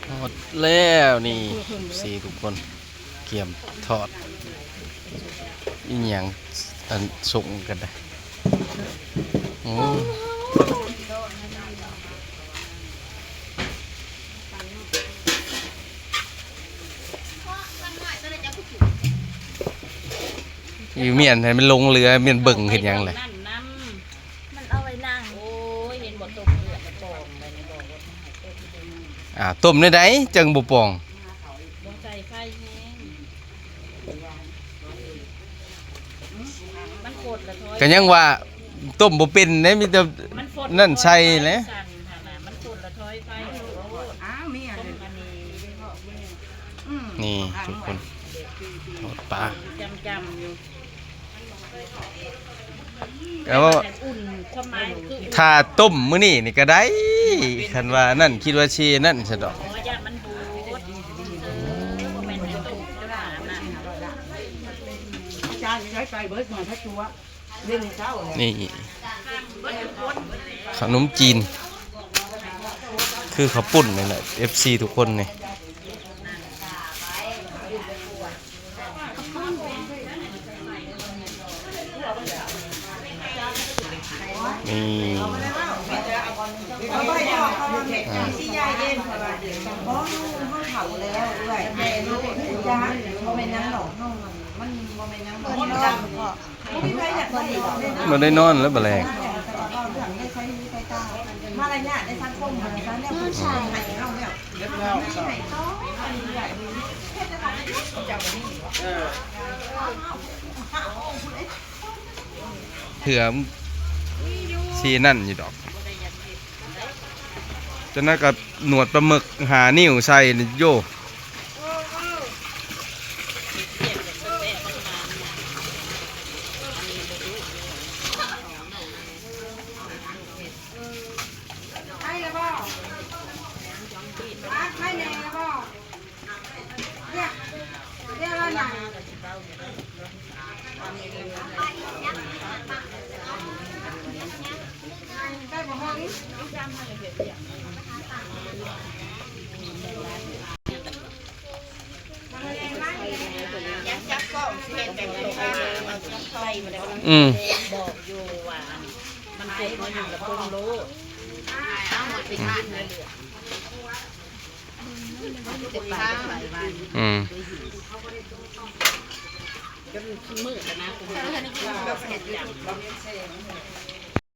ຮອດແລ້ວນີ້ ເອັຟຊີ ທຸກຄົນ ກຽມທອດອີ່ຫຍັງ ອັນ ສົ່ງກັນໄດ໋. ໂອ້ ຢູ່ມ້ຽນໃຫ້ມັນລົງເຮືອ ມ້ຽນເບິ່ງເຮັດຫຍັງແຫຼະ. ມັນເອົາໄວ້ນັ່ງ ໂອ້ຍ ເຫັນບໍ່ ຕົ້ມເລືອດແລ້ວປ່ອງໄດ້ນີ້ ບອກວ່າໃຫ້ຕົ້ມ ອ້າວ ຕົ້ມແນວໃດຈັ່ງບໍ່ປ່ອງ? ບໍ່ໃສ່ໄຟແຮງ ມັນຟົດລະຖອຍ ກະຍັງວ່າຕົ້ມບໍ່ເປັນເດ້ ມີແຕ່ ມັນຟົດ ນັ້ນໃສ່ແຫຼະ ລະຖອຍໄຟ ສັ່ນຫັ້ນນະ ມັນຟົດລະຖອຍໄຟ. ອ້າວ ມີອັນນີ້ ນີ້ທຸກຄົນ ທອດປາ ຈ້ຳໆຢູ່. ແຕ່ວ່າຖ້າຕົ້ມມື້ນີ້ນີ້ກະໄດ້ ຄັນວ່ານັ້ນຄິດວ່າຊິນັ້ນຊະດອກ. ນີ້ ຂະໜົມຈີນ ຄືເຂົ້າປຸ້ນນີ້ແຫຼະ ເອັຟຊີ ທຸກຄົນນີ້. ນີ້ ອ່າ ບໍ່ໄດ້ນອນແລ້ວບາດແລງ. ເທື່ອຊິນັ້ນຢູ່ດອກ ຈັ່ງນັ້ນກະໜວດປາໝຶກຫ້ານິ້ວໃສ່ນີ້ໂຢ. ໄດ້ລະບໍ່? ໄດ້ແນ່ລະບໍ່? ເຮັດ ເຮັດລະນະ ໄດ້ບໍ່? ອືມ ບອກຢູ່ວ່າ ອັນ ມັນກົດມາຢູ່ກະໂປງໂລດ ອືມ ອືມ ຈົນມື້ລະນະ ກູເຫັນ ເຫັນຈັງ.